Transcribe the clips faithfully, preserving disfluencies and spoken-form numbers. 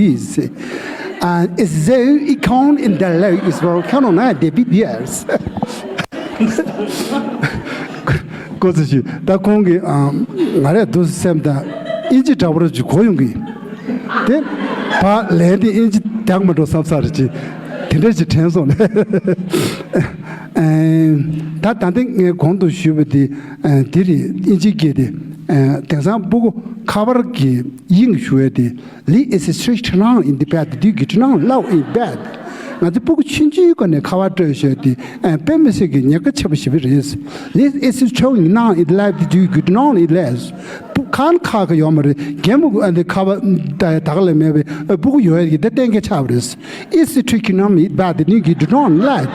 is, and it's there, it count in the life is for count on the B B S. ကိုཚོ་ཞུ་ད་ཁོང་གིས་ང་རས་འདུག་སེམས་དང་ཨིན་ཇི་འདྲ་པོ་ར་ཅིག་གོ་ཡོང་གི། དེ་བ་ལན་དེ་ཨིན་ཇི་རྒྱག་མ་འགྲོ་བསམ་ས་རེད་ཅིག་དེ་འདྲ་ཅིག་དྲན་སོང་ལེ། ད་ད་ལྟ་ངས་གོང་དུ་ཞུས་པ་དེ་དེ་རེད། ཨིན་ཇི་སྐད་དེ་དེང་སང་སྤུ་གུ་ཁ་པར་གྱི་དབྱིངས་ཞུ་བའི་དེ། Lee is strict now in the bed, do you get now low in bed? ང་ཚོ་སྤུ་གུ་ཆུང་ཆུང་སྒང་ནས་ཁ་པར་སྤྲོད་ཤོག་དེ་དཔེ་མི་སྲིད་ཀྱི་ཉེན་ཁ་ཆེ་པོ་ཞིག་རེད། Lee is strong now in the life, do you get now in less? ཁ་ཁ་གི་ཡོད་མ་རེད། རྒན་མོ་ཨ་འདི་ཁ་པར་ད་ག་ལ་མེད་པའི་སྤུ་གུ་ཡོད་ཡ་གི་དེ་གཏན་འཁེལ་ཆགས་པ་རེད། It's tricky now in bed, do you get now in life?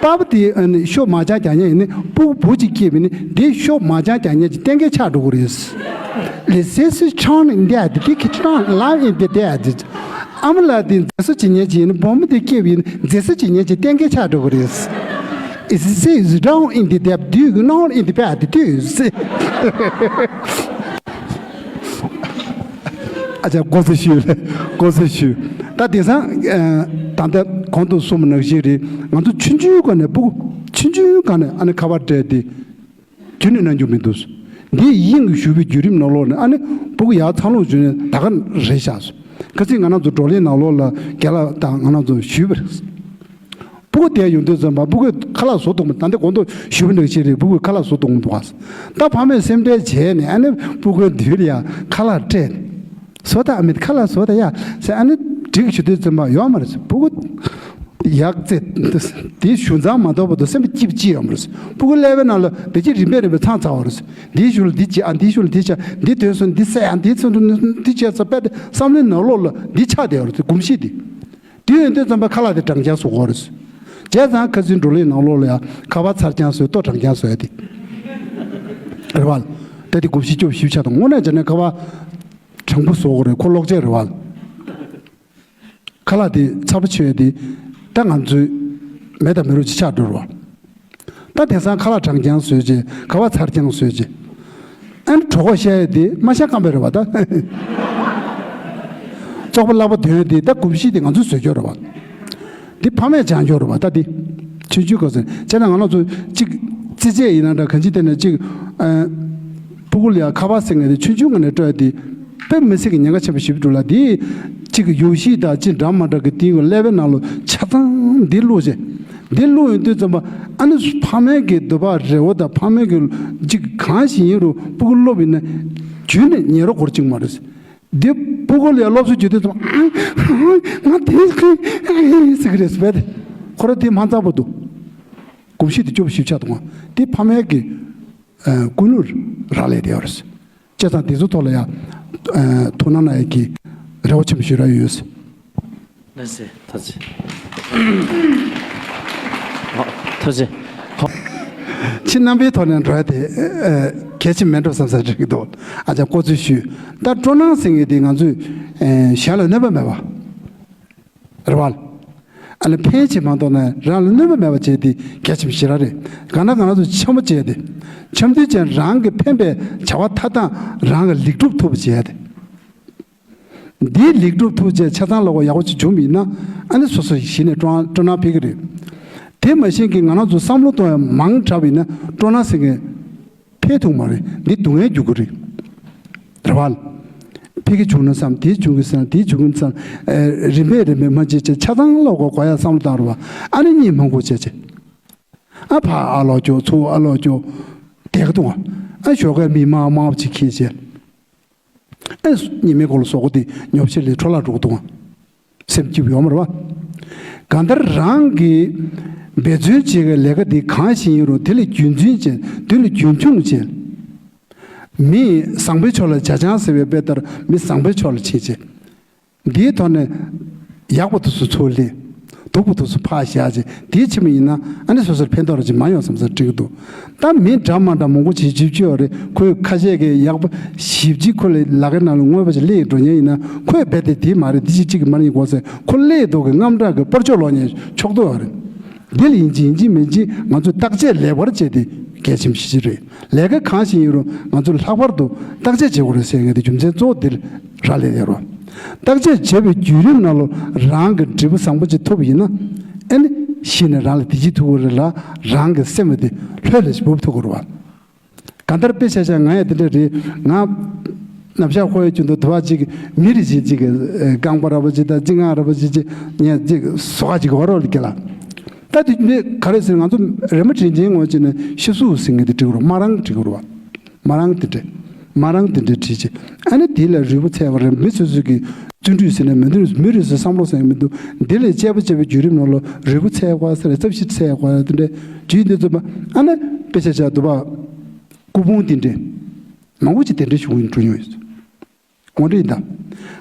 པ་པ་དེ་ཨ་ནི་ཤོ་མ་ཅང་རྒྱག་མཁན་ཡིན་ནི་སྤུ་གུ་བུ་གཅིག་སྐྱེས་པ་ཡིན་ནི་དེ་ཤོ་མ་ཅང་རྒྱག་མཁན་གྱི་གཏན་འཁེལ་ཆགས་འགྲོ་གི་རེད། This is strong in that, the kitchen line in the dead. ཨ་མ་ལགས་དེ་མཛེས་བཟོ་བྱེད་མཁན་གྱི་ཡིན་ནི་བུ་མོ་དེ་སྐྱེས་པ་ཡིན་ནི་མཛེས་བཟོ་བྱེད་མཁན་གྱི་གཏན་འཁེལ་ཆགས་འགྲོ་གི་རེད། It says down in the depth, do you know in the bed, do you see? ཨ་ཅག་ཀོ་ཚེ་ཞུ་ལེ། ཀོ་ཚེ་ཞུ། ད་དེང་སང་ད་ལྟ་གོང་དུ་གསུངས་པ་ནང་བཞིན་རེད། ང་ཚོ་ཆུང་ཆུང་སྒང་ནས་སྤུ་གུ་ཆུང་ཆུང་སྒང་ནས་ཨ་ནི་ཁ་པར་སྤྲད་དེ་རྒྱུན་ནས་གནང་རྒྱུ་མི་འདུག་འདི་དབྱིངས་ཞུ་བའི་བརྒྱུད་རིམ་ནང་ལོགས་ནས་ཨ་ནི་སྤུ་གུ་ཡར་འཚར་ལོངས་བྱུང་ནས་ད་ག་རེད་བཞག་ཁ་སང་ང་རང་ཚོ་བགྲོ་གླེང་ནང་ལོགས་ལ་རྒན་ལགས་དང་ང་རང་ཚོ་ཞུས་པ་རེད། སྤུ་གུ་དེ་ཡོང་དུས་ཙམ་པ་སྤུ་གུས་ཁ་ལག་བཟོ་ཐུབ་མ། ད་འདི་གོང་དུ་ཞུས་པ་འདྲ་ཞིག་རེད། སྤུ་གུས་ཁ་ལག་བཟོ་ཐུབ་མ་འདུག་ག་ད་ཕ་མས་སེམས་ཁྲལ་བྱས་ནས་ཨ་ནི་སྤུ་གུའི་མདུན་ལ་ཡ་ཁ་ལག་སྤྲད་ནས་བཟོ་ད་ཨ་མི་ཁ་ལག་བཟོ་ད་ཡ་ཟེར་ཨ་ནི་འགྲིག་ཞུ་དུས་ཙམ་པ་ཡོད་མ་རེད། སྤུ་གུ་ཡག་ཙེ་དེ་ཞུ་མཚམས་མ་ཐོབ་བར་དུ་སེམས་པ་སྐྱིད་པོ་ཅི་ཡོད་མ་རེད། སྤུ་གུ་ཀླད་པའི་ནང་ལ་བདེ་སྐྱིད་རིམ་པས་རིམ་པས་ཚང་ཚར་བ་རེད། འདིའི་གཞུག་ལ་འདི་བྱེད་ཨ་འདིའི་གཞུག་ལ་འདི་བྱ་འདི་དོན་སོང་འདི་སེ་ཨ་འདིའི་ཚོན་དུ་འདི་བྱས་ཚ་པད་བསམ་བློའི་ནང་ལོགས་ལ་འདི་ཆགས་བསྡད་ཡོད་རེད། གོམས་གཤིས་འདི། དེ་ཡོད་དུས་ཙམ་པ་ཁ་ལག་དེ་གྲང་རྐྱང་བཟོ་དགོས་རེད། བྱས་ཙང་ཁ་སང་བགྲོ་གླེང་ནང་ལོགས་ལ་ཡང་ཁ་པར་ཚར་རྐྱང་བཟོས་ལྟོ་གྲང་རྐྱང་བཟོས་ཏེ། རེད་བ། ད་དེ་གོམས་གཤིས་སྐྱོ་ཞིབ་ཆགས་དང་དངོས་གནས་བྱས་ན་ཁ་པར་གྲང་པོ་བཟོ་དགོས་རེད། ཁོ་གློག་ཆས་རེད་བ། ཁ་ལག་དེ་ཚ་པོ་ཆེ་བས་དེ་ད་ང་ཚོའི་མེ་དང་མེ་རོ་ཅིག་ཆགས་འགྲོ་རེད་བ། ད་དེང་སང་ཁ་ལག་གྲང་རྐྱང་བཟོས་རྗེས་ཁ་པར་ཚར་རྐྱང་བཟོས་རྗེས། ཨ་ནི་གྲོད་ཁོག་བཤལ་ཡས་དེ་མ་བཤལ་ཁམས་པ་རེད་བ་ད། བཙོག་པ་བརླག་པ་དོན་དེ་ད་གོམས་གཤིས་དེ་ང་ཚོས་བཟོས་ཀྱོག་རེད་བ། འདི་ཕ་མས་སྦྱང་ཀྱོག་རེད་བ་ད་འདི། ཆུང་ཆུང་སྐབས་སུ་བྱས་ན་ང་རང་ཚོ་གཅིག་རྩེད་ཆས་ཡིན་ན་འདྲ་གང་ཅི་དེ་ནས་གཅིག་སྤུ་གུ་ལ་ཡང་ཁ་པར་ཟེར་མཁན་དེ་ཆུང་ཆུང་ངང་ནས་སྤྲོད་དེ། དཔེ་མི་སྲིད་ཀྱི་ཉེན་ཁ་ཆེན་པོ་ཞིག་འགྲོ་ལ་དེ། གཅིག་གི་ཡོ་ཤི་དང་གཅིག་འདྲ་མ་འདྲ་གི་དེའི་ཀླད་པའི་ནང་ལ་ཆ་ཚང་འདི་བླུགས་བྱས། འདི་བླུགས་ཡོང་དུས་ཙམ་པ་ཨ་ནི་ཕ་མའི་གི་འདོད་པ་རེ་བ་དང་ཕ་མའི་གི་གཅིག་གང་ཞིག་ཡིན་རུང་སྤུ་གུ་སློབ་ཡིན་ན་རྒྱུན་ནས་ཉལ་རོགས་སྐོར་གཅིག་མ་རེད། འདི་སྤུ་གུ་ལ་ཡང་སློབ་གསོ་བྱེད་དུས་ཙམ་ཨང་ང་དེ་ཟེར་གི་རེད་ཟེར་བས། ཁོ་ར་དེ་མ་འཚར་པོ་འདུག་གོམས་གཤིས་དེ་སྐྱོ་པོ་ཞིབ་ཆགས་འདུག་དེ་ཕ་མའི་གི་ཀུན་སློང་རག་ལས་བསྡད་ཡོད་རེད། བྱས་ཙང་དེ་ཚོ་ཐོག་ལ་ཡང་ཐུགས་སྣང་གནང་ཡས་ཀྱི་རེ་བ་ཆེན་པོ་ཞིག་རག་ཡོད། ལགས་སེ། ཐུགས་རྗེ་ཆེ། ཨ། ཐུགས་རྗེ་ཆེ། ཨ། ཕྱི་རྣམ་པའི་ཐོག་ནས་འགྲོ་ཡ་དེ་ཨ་གལ་ཆེན་མེད་འགྲོ་བསམ་ས་འདྲ་གི་འདུག་ཨ་ཅག་ཀོ་ཚོས་ཞུས། ད་སྤྲོ་སྣང་ཟེར་མཁན་དེ་ང་ཚོས་ཨ་གཞན་ལ་གནོད་པ་མེད་པ་རེད་བ། ཨ་ནི་ཕན་བྱེད་མ་གཏོགས་ན་རང་ལ་གནོད་པ་མེད་པ་བྱས་ཏེ་གལ་ཆེན་པོ་ཞེ་དྲག་རེད། གང་ལྟར་ང་རང་ཚོ་འཆམ་པོ་བྱས་ཏེ། འཆམ་མཐུན་བྱས་རང་གི་ཕན་པའི་བྱ་བ་མཐའ་དག་རང་གི་ལེགས་གྲུབ་ཐུབ་པ་བྱས་ཏེ། འདིའི་ལེགས་གྲུབ་ཐུབ་རྗེས་ཆ་ཚང་ལ་གོ་ཡག་པོ་ཅིག་བྱུང་བ་ཡིན་ན་ཨ་ནི་སོ་སོ་གཞི་ནས་སྤྲོ་སྤྲོ་སྣང་འཕེལ་གི་རེད། དེ་མ་གཞི་གི་ང་རང་ཚོ་བསམ་བློ་གཏོང་ཡ་མང་དྲགས་པ་ཡིན་ན་སྤྲོ་སྣང་ཟེར་མཁན་འཕེལ་ཐུབ་མ་རེད། འདི་སྡུག་བསྔལ་འགྱུར་གི་རེད། རེད་བ། འཕེལ་གི་བྱུང་ན་བསམ་དེ་བྱུང་གི་བསམ་དེ་བྱུང་གི་བསམ། ཨེ། རིམ་པས་རིམ་པས་མ་བྱེད་ཅེས་ཆ་ཚང་ལ་གོ་གོ་ཡ་བསམ་བློ་བཏང་རེད་བ། ཨ་ནི་གཉིད་མ་ཁུག་བྱས་བྱས། ཨ་ཕ་ཨ་ལོག་ཀྱོ་ཚུར་ཨ་ལོག་ཀྱོ། བསྡད་གི་འདུག་ཨ་ཞོགས་ཀས་མི་མང་མང་པོ་ཅིག་འཁྱེར་བྱས། ཨེ་ཉི་མའི་འཁོར་ལོ་ཟོག་པོ་དེ་ཉོབ་ཆེ་ལས་འཕྲོ་བརླག་འགྲོ་གི་འདུག་ཨ། སེམས་སྐྱིད་པོ་ཡོད་མ་རེད་བ། གང་ལྟར་རང་གིས་འབད་བརྩོན་བྱེད་ཀྱི་ལས་ཀ་འདི་གང་ཞིག་ཡིན་རུང་དེ་ལ་རྒྱུན་འཛིན་བྱེད། དེ་ལ་རྒྱུན་འཁྱོངས་བྱེད། མི་བཟང་པོའི་ཕྱོགས་ལ་བྱ་ཆང་ཟེར་བའི་དཔེ་ལྟར་མི་བཟང་པོའི་ཕྱོགས་ལ་ཕྱིན་བྱེད། འདིའི་ཐོག་ནས་ཡག་པོ་དེ་ཚོ་ཚུར་ལེན། སྡུག་པོ་དེ་ཚོ་ཕར་བཞག་བྱས་དེའི་ཕྱི་མ་ཡིན་ན་ཨ་ནི་སོ་སོར་ཕན་ཐོགས་ར་ཅིག་མ་ཡོང་བསམ་ས་འགྲིག་གི་འདུག་ད་མི་འདྲ་མ་འདྲ་མང་པོ་བྱེད་བྱེད་ཀྱི་ཡོད་རེད། ཁོས་ཁ་ཤས་ཀྱིས་ཡག་པོ་ཞིབ་ཅིག་ཁོ་ལ་ལག་ཁའི་ནང་ལ་དངོས་པོ་ཅིག་སླེབས་འགྲོ་མཁན་ཡིན་ན་ཁོས་རྦད་དེ་དེ་མ་རེད་འདི་ཅིག་ཅིག་གི་མ་རེད་གོ་ཟེར་ཁོ་སླེབས་འདུག་གི་དངངས་སྐྲག་གི་སྤར་ཆོག་ལོག་མཁན་ཕྱོགས་གཏོགས་ཡོད་རེད། འདི་ལ་ཡིན་གཅིག་ཡིན་གཅིག་མིན་གཅིག་ང་ཚོས་བརྟག་དཔྱད་ལེགས་པར་བྱས་ཏེ་གལ་ཆེན་པོ་ཞིག་རེད། ལས་ཀ་གང་ཞིག་ཡིན་རུང་ང་ཚོས་ལྷག་པར་དུ་བརྟག་དཔྱད་བྱེད་དགོས་རེད་ཟེར་མཁན་དེ་རྒྱུ་མཚན་གཙོ་བོ་འདིར་རག་ལས་ཡོད་རེད། བརྟག་དཔྱད་བྱས་པའི་བརྒྱུད་རིམ་ནང་ལ་རང་གི་འབྲས་བུ་བཟང་པོ་ཅིག་ཐོབ་པ་ཡིན་ན། ཨ་ནི་གཞི་ནས་རང་ལ་བདེ་སྐྱིད་ཐོབ་ཀྱི་རེད་ལ། རང་གི་སེམས་དེ་ལྷོད་ལྷོད་ཅིག་འབབ་ཐུབ་ཀྱི་རེད་བ། གང་ལྟར་དཔེ་ཆ་བཞག་ང་ཡང་དེ་འདྲ་རེད། ང་ནམ་ཞག་ཧོ་ཡ་ཅུང་དུ་དུ་བ་ཅིག་མི་རེ་ཅིག་ཅིག་རྐང་པ་ར་བ་ཅིག་དང་ཅི་ང་ར་བ་ཅིག་ཅིག་ངས་ཅིག་བཟོ་ཁ་ཅིག་འོ་རོགས་ལ་སྐྱེ་ལ། ད་དེ་ནི་ག་རེ་ཟེར། ང་ཚོ་རེ་མ་དྲིན་ཅན་ངོ་ཅི་ནས་ཤི་སུ་ཟིན་ངེས་དེ་འགྲིག་རོགས། མ་རང་འགྲིག་རོགས། མ་རང་དེ་འདྲ། མ་རང་དེ་འདྲ་བྲིས་ཅིག་ཨ་ནི་དེ་ལ་རུས་པ་འཚལ་བ་རེད། མི་སོ་སོ་གི་བརྩོན་འགྲུས་ཟེར་ནས་མི་འདུག་མི་རེ་ཟེར་བསམ་བློ་ཟེར་མི་འདུག་འདི་ལས་དཔྱད་པ་བྱས་པའི་བརྒྱུད་རིམ་ནང་ལ་རུས་པ་འཚལ་བ་ཟེར། རྩབ་ཤི་འཚལ་བ་དེ་འདྲ་བྲིས་འདི་ཚོ་པ། ཨ་ནི་དཔེ་ཆ་བཞག་འདུག་པ། སྐུ་ཕུང་དེ་འདྲ་མང་པོ་ཅིག་དེ་འདྲ་ཞུ་གི་འགྲོ་མྱོང་ཡོད། དངོས་འབྲེལ་ཡིན་ད།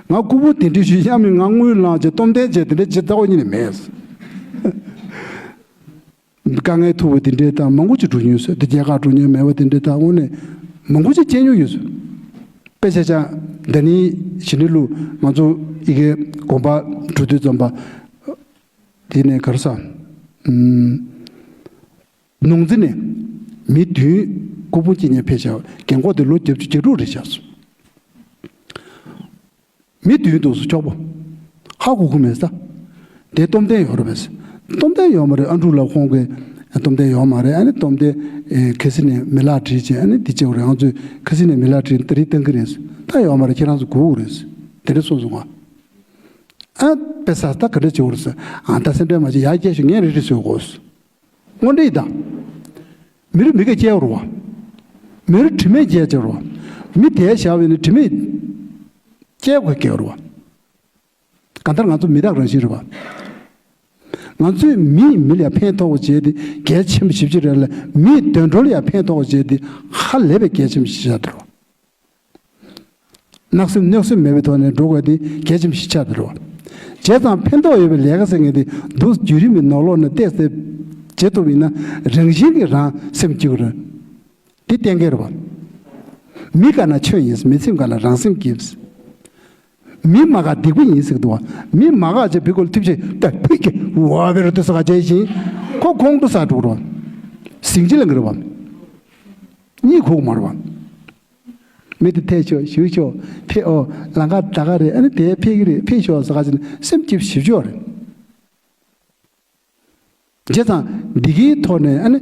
ང་སྐུ་ཕུང་དེ་འདྲ་ཞུ་ཡ་མིན། ང་དངུལ་བླངས་བྱས་སྟོབས་ལྡན་བྱས་དེ་འདྲ་བྱེད་ཚར་བ་ཉིད་ནས་མེད། དཀའ་ངལ་ཐུག་པ་དེ་འདྲའི་དང་མང་པོ་ཅིག་འགྲོ་མྱོང་ཟེར། དེ་རྒྱལ་ཁ་འགྲོ་མྱོང་མེད་པ་དེ་འདྲའི་དང་དངོས་གནས་མང་པོ་ཅིག་སྐྱེལ་མྱོང་ཡོད་ཟེར། དཔེ་ཆ་ཆ་ད་ནི་ཞི་ནི་ལུ་ང་ཚོ་ཡི་གེ་དགོན་པ་འགྲོ་དུས་ཙམ་པ་དེ་ནས་ག་རེ་ཟ། ཨམ། ནོར་འཛིན་ནས་མི་བདུན་སྐུ་ཕུང་སྐྱེལ་མཁན་ཕེབས་བྱ་རྐྱེན་འཁོར་དེ་ལོ་བརྒྱད་ཅུ་གྱ་དྲུག་རེད་བཞག་སོང་། མི་བདུན་འདུག་སུ་ཆོག་པོ། ཧ་གོ་གི་མེད་ས། དེ་སྟོབས་ལྡན་ཡོད་རེད་པས། སྟོབས་ལྡན་ཡོད་མ་རེད། ཨ་འབྲུག་ལ་ཁོང་གི་སྟོབས་ལྡན་ཡོད་མ་རེད། ཨ་ནི་སྟོབས་ལྡན་ཨེ་ཁ་སི་ནས་མི་ལག་བྲིས་བྱས། ཨ་ནི་འདི་བྱེད་དགོས་རེད། ང་ཚོས་ཁ་སི་ནས་མི་ལག་བྲིས་ཏ་རིག་བཏང་གི་རེད། ད་ཡོད་མ་རེད། ཁྱེད་རང་ཚོ་སྒུག་དགོས་རེད། དེ་འདྲ་གསུངས་སོང་ང་། ཨ་དཔེ་ས་ད་ག་འདྲ་བྱེད་དགོས་རེད་ཟེར། ཨ་ད་སེམས་ཁྲལ་མ་བྱེད། ཡར་སྐྱེལ་ཤོག་ངས་རེ་རེ་བཟོས་དགོས། དངོས་འབྲེལ་ཡིན་ད། མི་རེ་མི་སྒེར་སྐྱེལ་བ་རེད་བ། མི་རེ་དྲི་མེད་སྐྱེལ་བྱ་རེད་བ། མི་དེ་བཞག་པ་ཡིན་ན་དྲི་མེད་སྐྱེལ་དགོས་སྐྱེལ་བ་རེད་བ། གང་ལྟར་ང་ཚོ་མི་རྟག་རང་བཞིན་རེད་བ། ང་ཚོས་མིས་མི་ལ་ཕན་ཐོགས་པ་བྱས་ཏེ་གལ་ཆེན་པོ་ཞེ་པོ་ཅིག་རེད་ལ། མིའི་དོན་འགྲོ་ལ་ཡང་ཕན་ཐོགས་པ་བྱས་ཏེ་ཧ་ལས་པའི་གལ་ཆེན་པོ་ཞིག་ཆགས་འདུག་རེད་བ། བརྣག་སེམས་གནོད་སེམས་མེད་པའི་ཐོག་ནས་འགྲོ་དགོས་དེ་གལ་ཆེན་པོ་ཞིག་ཆགས་འདུག་རེད་བ། བྱས་ཙང་ཕན་ཐོགས་ཡོད་པའི་ལས་ཀ་ཟེར་མཁན་དེ་འདུག་བརྒྱུད་རིམ་གྱི་ནང་ལོགས་ནས་བལྟས་ཏེ་བྱེད་ཐུབ་ཡིན་ན་རང་བཞིན་གྱིས་རང་སེམས་སྐྱིད་པོ་རེད། དེ་གཏན་འཁེལ་རེད་བ། མི་དགའ་ན་ཆོས་ཡིན། མི་སེམས་དགའ་ན་རང་སེམས་སྐྱིད། མི་མ་དགའ་སྡིག་པ་ཡིན་ཟེར་གི་འདུག་བ། མི་མ་དགའ་བྱས་བུ་གོ་ལ་ཐུབ་ཆེ་ད་ཕུད་ཀྱི་བ་བེ་རུ་ཏི་ས་ག་བྱས་ཤིང་ཁོ་ཁོང་དུ་ས་འགྲོ་རེད་བ། ཟིང་ཆི་ལ་གི་རེད་བ། གཉིད་ཁུག་མ་རེད་བ། མི་དེ་ཐད་ཆོག་ཞུ་ཆོག་ཕེ་ཨོ་ལང་ཀ་ད་ག་རེད། ཨ་ནི་དེ་ཕེ་གི་རེད། ཕེ་ཤོག་ཟ་ག་ཅི་ན་སེམས་སྐྱིད་ཞིབ་ཆོག་རེད། བྱས་ཙང་འདི་གའི་ཐོག་ནས་ཨ་ནི་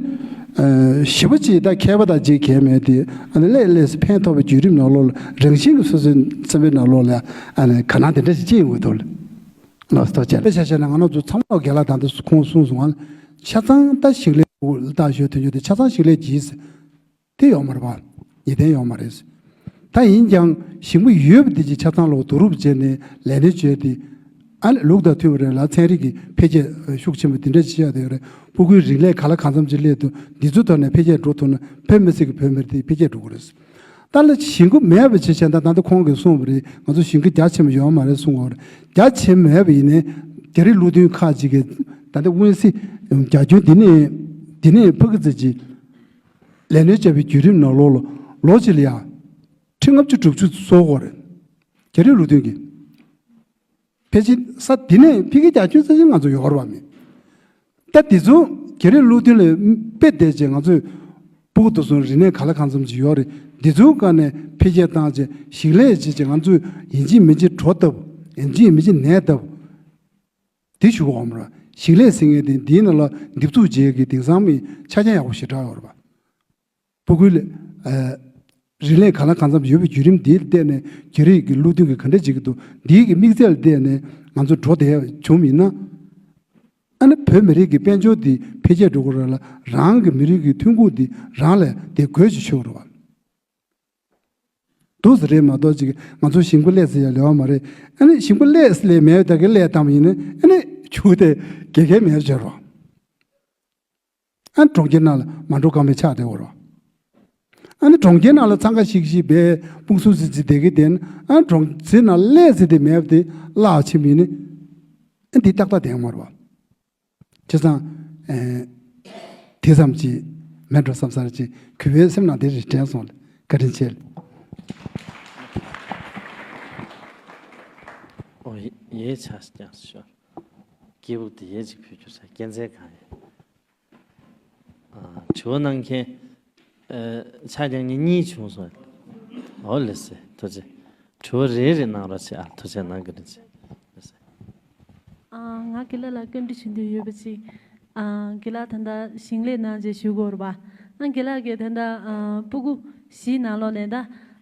ཞི་བ་ཅིག་ད་མཁས་པ་དང་ཅིག་གལ་མེད་དེ། ཨ་ནི་ལས་ལས་སུ་ཕན་ཐོགས་པའི་བརྒྱུད་རིམ་ནང་ལོགས་ལ་རང་བཞིན་གྱི་སོ་སོའི་བསམ་པའི་ནང་ལོགས་ལ་ཨ་ནི་ག་ན་དེ་འདྲ་ཞིག་ཅི་ཡོང་གི་འདུག་ལ། ལགས་སོ་ཐུགས་རྗེ་ཆེ། དཔེ་ཆ་བཞག་ན་ང་རང་ཚོ་ཚང་མ་རྒན་ལགས་ད་ལྟ་ཁོང་གསུངས་སོང་ང་། ཆ་ཚང་ད་ཞིང་ལས་ལྟ་ཞོར་དོན་ཆོས་དེ་ཆ་ཚང་ཞིང་ལས་ཀྱིས། དེ་ཡོད་མ་རེད་པ། ངེས་གཏན་ཡོད་མ་རེད། ད་ཡིན་ཀྱང་ཞིང་པ་ཡོད་པ་དེ་ཅིག་ཆ་ཚང་ལོག་བསྡུ་རུབ་བྱས་ནས་ལས་སྣོན་བྱས་ཏེ། ཨ་ལས་ལུགས་དང་མཐུན་པ་རེད་ལ། ཚན་རིག་གི་འཕེལ་རྒྱས་ཤུགས་ཆེན་པོ་དེ་འདྲ་ཅིག་བྱས་ཡོད་རེད། སྤུ་གུའི་རིག་ལས་ག་ལ་གང་འཚམ་ཅིག་སླེབས་འདུག་འདི་ཚོ་ཐོག་ནས་འཕེལ་རྒྱས་འགྲོ་ཐུབ་ན་བོད་མི་སེར་གྱི་བོད་མི་དེ་འཕེལ་རྒྱས་འགྲོ་གི་རེད། ད་ལ་ཞིང་ཁུ་མེད་པ་ཅིག་བྱས་ན། ད་ལྟ་ཁོང་གིས་གསུངས་པ་རེད། ང་ཚོ་ཞིང་ཁུ་རྒྱ་ཆེན་པོ་ཡོད་མ་རེད་གསུངས་པ་རེད། རྒྱ་ཆེན་མེད་པ་ཡིན་ནའི་རྒྱ་རིགས་ཀླུ་མཐུན་ཁག་ཅིག་གིས་ད་ལྟ་དབུན་སྲི་རྒྱ་ཁྱོན་འདི་ནས་འདི་ནས་ཕ་གི་ཙི་ཅིག་ལས་སྣོན་བྱས་པའི་བརྒྱུད་རིམ་ནང་ལོགས་ལ་ལོ་གཅིག་ལ་ཡང་ཁྲི་ལྔ་བཅུ་དྲུག་ཅུ་གསོག་གི་རེད། རྒྱ་རིགས་ལུགས་མཐུན་གྱིས། ཕལ་ཆེར་ས་འདི་ནས་ཕ་གི་རྒྱ་ཁྱོན་ས་ཆེན་ང་ཚོ་ཡོད་རེད་བ་མེད། ད་འདི་ཚོ་རྒྱ་རིགས་ལུགས་མཐུན་ལ་དཔེ་བལྟས་རྗེས་ང་ཚོས་སྤུ་གུ་དེ་ཚོ་རིག་གནས་ག་ལ་གང་འཚམ་ཅིག་ཡོད་རེད། འདི་ཚོའི་སྒང་ནས་འཕེལ་རྒྱས་བཏང་རྗེས་ཞིང་ལས་བྱས་རྗེས་ང་ཚོས་ཡིན་གཅིག་མིན་གཅིག་གྲོ་བཏབ། ཡིན་གཅིག་མིན་གཅིག་ནས་བཏབ། དེ་ཞུ་གི་ཡོད་མ་རེད། ཞིང་ལས་ཟེར་མཁན་དེ་འདིའི་ནང་ལ་འདེབས་འཛུགས་བྱེད་ཀྱི་དེང་སང་མི་ཆ་རྐྱེན་ཡག་པོ་ཞེ་དྲག་ཡོད་རེད་པ། སྤུ་གུའི་ལས་ཨ་རིག་གནས་གང་ལ་གང་འཚམ་ཡོད་པའི་བརྒྱུད་རིམ་འདིའི་སྟེང་ནས་རྒྱ་རིགས་ཀྱི་ཀླུ་མཐུན་གྱིས་ག་འདྲ་བྱེད་ཀྱི་འདུག་འདིའི་གི་དམིགས་ཚད་ལ་བལྟས་ནས་ང་ཚོ་འགྲོ་བསྡད་བྱུང་ཡིན་ན། ཨ་ནི་བོད་མི་རིགས་ཀྱི་དཔལ་འབྱོར་འདི་འཕེལ་རྒྱས་འགྲོ་གི་རེད་ལ། རང་གི་མི་རིགས་ཀྱི་ཐོན་ཁུངས་འདི་རང་ལ་དེ་དགོས་ཀྱི་ཆགས་ཀྱི་རེད་པ། འདུག་ཟེར་རེད་མ་གཏོགས་ཅིག་ང་ཚོ་ཞིང་པ་ལས་ཟེར་ཡ་ལེ་བ་མ་རེད། ཨ་ནི་ཞིང་པ་ལས་ལས་མེད་ད་གི་ལས་བཏང་བ་ཡིན་ན་ཨ་ནི་ཆུ་དེ་དགེ་རྒན་མེད་བྱེད་རོགས། ཨ་ནི་གྲོང་ཁྱེར་ནང་ལ་མ་འགྲོ་གང་མེད་ཆགས་བསྡད་ཡོད་རོགས། ཨ་ནི་གྲོང་ཁྱེར་ནང་ལ་འཚང་ཁ་ཤིག་ཤིག་བས་སྤུངས་སུ་ཟི་ཟི་བསྡད་གི་དེ་ཨ་ནི་གྲོང་ཁྱེར་ནང་ལས་ཟི་དེ་མེད་པ་དེ་བརླག་ཕྱིན་པ་ཡིན་ན་ཨ་ནི་འདི་ཏག་ཏག་བསྡད་ཡོད་མ་རེད་བ། བྱས་ཙང་། ཨེ། དེ་ཙམ་གྱིས་མེད་འགྲོ་བསམ་སར་གྱི་གུས་པའི་སེམས་ནང་དེ་རེ་དྲན་སོང་ལ་བཀའ་དྲིན་ཆེ། ཨོ་ཡ་ཡའི་ཆ་ཀྱང་ཤོར། སྐྱེས་བུ་དེ་ཡའི་ཅིག་ཕུལ་རྒྱུ་ས་སྐྱེ་མཚན་གང་ཡིན། ཨ་དྲི་བ་གནང་མཁན། ཨེ་ཆ་ཀྱང་ངེད་གཉིས་བྱུང་སོང་། ཨོ་ལེ་སེ་ཐུགས་རྗེ། དྲི་བ་རེ་རེ་གནང་རོགས་བྱེད་ཨ། ཐུགས་རྗེ་གནང་། བཀའ་དྲིན་ཆེ། ཨ། ང་དགེ་ལགས་ལ་བཀའ་འདྲི་ཞུ་འདོད་ཡོད་པ་ཅིག་ཨ། དགེ་ལགས་ད་ལྟ་ཞིང་ལས་གནང་རྗེས་ཞུ་དགོས་རེད་པ། ཨ། དགེ་ལགས་ཀྱིས་ད་ལྟ་ཨ། སྤུ་གུ་བཞིའི་ནང་ལོགས་ནས་ད་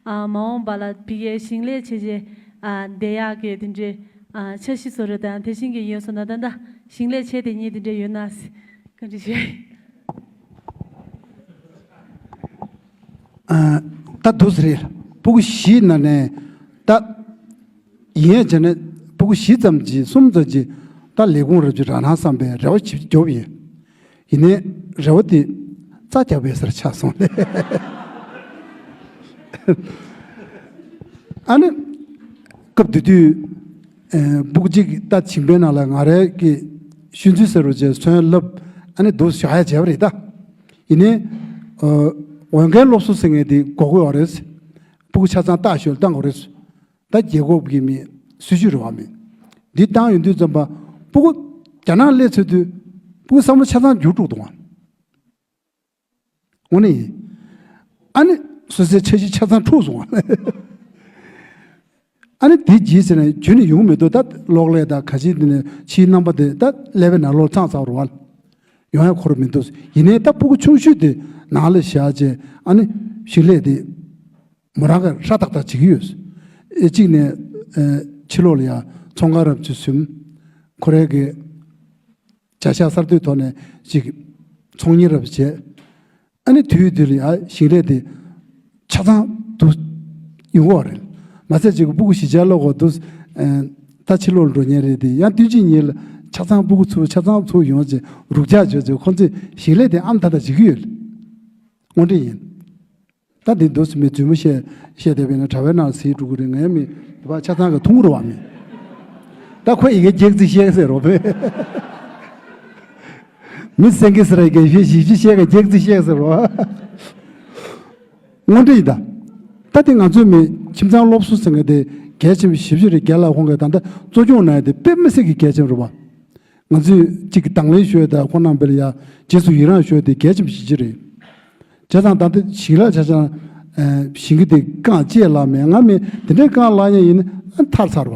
ཨ། མ་འོངས་པ་ལ་ཕ་གིའི་ཞིང་ལས་བྱས་རྗེས་ཨ། བསྡད་ཡག་གི་དེ་འདྲའི་ཨ། འཆར་གཞི་བཟོ་རེད་དང་དེ་བཞིན་གྱི་ཡོད་སོང་ན་ད་ལྟ་ཞིང་ལས་བྱས་བསྡད་མཁན་དེ་འདྲ་ཡོད་ན་བཀའ་འདྲི་ཞུ། ཨ། ད་འདུག་སེ་རེད། སྤུ་གུ་བཞིའི་ནང་ནས་ད། ཡིན་ཡང་བྱས་ན་སྤུ་གུ་བཞི་ཙམ་གྱིས་གསུམ་ཙམ་གྱིས་ད་ལས་ཁུངས་རབ་ཅིག་རག་ན་བསམ་པའི་རེ་བ་ཞིག་རྒྱོབ་ཡིན། ཡིན་ནའི་རེ་བ་དེ་རྩ་རྒྱག་པའི་སར་ཆགས་སོང་ལེ། ཨ་ནི་སྐབས་དེ་དུས་ཨ། སྤུ་གུ་གཅིག་ད་ཞིང་པའི་ནང་ལ་ང་རའི་གི་ཤུལ་འཛུལ་ཟེར་རོ་བྱས་ཚོན་བསླབ། ཨ་ནི་འདུག་བཞག་ཡ་བྱས་པ་རེད་ད། ཡིན་ནའི་ཨ། འོས་འགན་སློབ་གསོ་ཟེར་མཁན་དེ་དགོས་ཀྱི་ཡོད་རེད། སྤུ་གུ་ཆ་ཚང་ལྟ་ཞོལ་བཏང་དགོས་རེད། ད་རྒྱལ་ཁབ་ཀྱི་མི་སྲིད་ཇུས་རེད་བ་མི། འདི་བཏང་ཡོང་དུས་ཙམ་པ་སྤུ་གུ་རྒྱ་ནག་སླེབས་ཚར་དུས་སྤུ་གུ་བསམ་བློ་ཆ་ཚང་འགྱུར་འགྲོ་འདུག་བ། དངོས་གནས་ཡིན། ཨ་ནི་སོ་སོའི་འཆར་གཞི་ཆ་ཚང་འཁྲུགས་སོང་བ། ཨ་ནི་དེ་རྗེས་ཟེར་ན་རྒྱུན་ནས་ཡོང་མི་འདུག་ད་གློག་ཀླད་དང་ག་ཅི་དེ་ནས་ཕྱིའི་རྣམ་པ་དེ་ད་ཀླད་པའི་ནང་ལོགས་ཚང་ཚར་བ་རེད་བ། ཡོང་ཡ་ཁོ་རང་མི་འདུག་ཡིན་ནའི་ད་སྤུ་གུ་ཆུང་ཤོས་དེ་ནང་ལ་བཞག་བྱས་ཨ་ནི་ཞིང་ལས་དེ། མོ་རང་གིས་ཧྲ་ཏག་ཏག་བྱེད་ཀྱི་ཡོད། ཨེ་གཅིག་ནས་ཨེ་ཕྱི་ལོགས་ལ་ཡ་ཚོང་ཁང་རབ་ཅིག་ཟིན། ཁོ་རའི་གི་བྱ་གཞག་གསར་གཏོད་ཐོག་ནས་ཅིག་ཚོང་གཉེར་རབ་བྱས། ཨ་ནི་དུས་དུས་ལ་ཡ་ཞིང་ལས་དེ་ཆ་ཚང་དུ་ཡོང་གི་རེད། མ་ཚད་ཅིག་སྤུ་གུ་བཞི་ཆ་ལོག་གོ་དུས་ཨེ་ད་ཕྱི་ལོགས་ལ་འགྲོ་མཁན་རེད་དེ་ཡང་དུས་གཅིག་ཉིན་ལ་ཆ་ཚང་སྤུ་གུ་ཚུར་ཆ་ཚང་ཚུར་ཡོང་བྱས་རུག་ཅག་བྱོས་བྱས་ཁོང་ཚོས་ཞིང་ལས་དེ་ཨམ་ཐག་ཐག་བྱེད་ཀྱི་ཡོད། དངོས་འབྲེལ་ཡིན། ད་འདི་འདུག་སེ་མི་རྫུན་མ་བཤད་བཤད་བསྡད་པས་ན་དྲ་བའི་ནང་གཟིགས་འགྲོ་གི་རེད། ངའི་མི་དེ་བ་ཆ་ཚང་གི་མཐོང་རུ་བ་མི། ད་ཁོ་ཡི་གེ་རྒྱག་རྩིས་བཤད་ཟེར་རོ་བས། མི་སེང་གེ་སི་ར་ཡི་གེ་བཤད་ཞིབ་ཞིབ་བཤད་གི་རྒྱག་རྩིས་བཤད་ཟེར་རོ། དངོས་འབྲེལ་ཡིན་ད། ད་དེ་ང་ཚོའི་མི་ཁྱིམ་ཚང་སློབ་གསོ་ཟེར་མཁན་དེ་གལ་ཆེན་པོ་ཞེ་པོ་ཅིག་རེད། རྒན་ལགས་ཁོང་གིས་ད་ལྟ་གཙོ་སྐྱོང་གནང་ཡ་དེ་དཔེ་མི་སྲིད་ཀྱི་གལ་ཆེན་པོ་རེད་བ། ང་ཚོས་གཅིག་གི་དང་ལེན་ཞུ་ཡ་དང་ཁོང་རྣམ་པ་ལ་ཡ་རྗེས་སུ་ཡི་རང་ཞུ་ཡ་དེ་གལ་ཆེན་པོ་ཞེ་ཅིག་རེད། བྱས་ཙང་ད་ལྟ་ཞིང་ལས་ཆ་ཆ་ཞིང་གི་དེ་རྐང་བཅད་ལ་མེད། ང་མི་དེ་འདྲའི་རྐང་ལག་ཉན་ཡིན་ན་ཐར་ཚར་བ།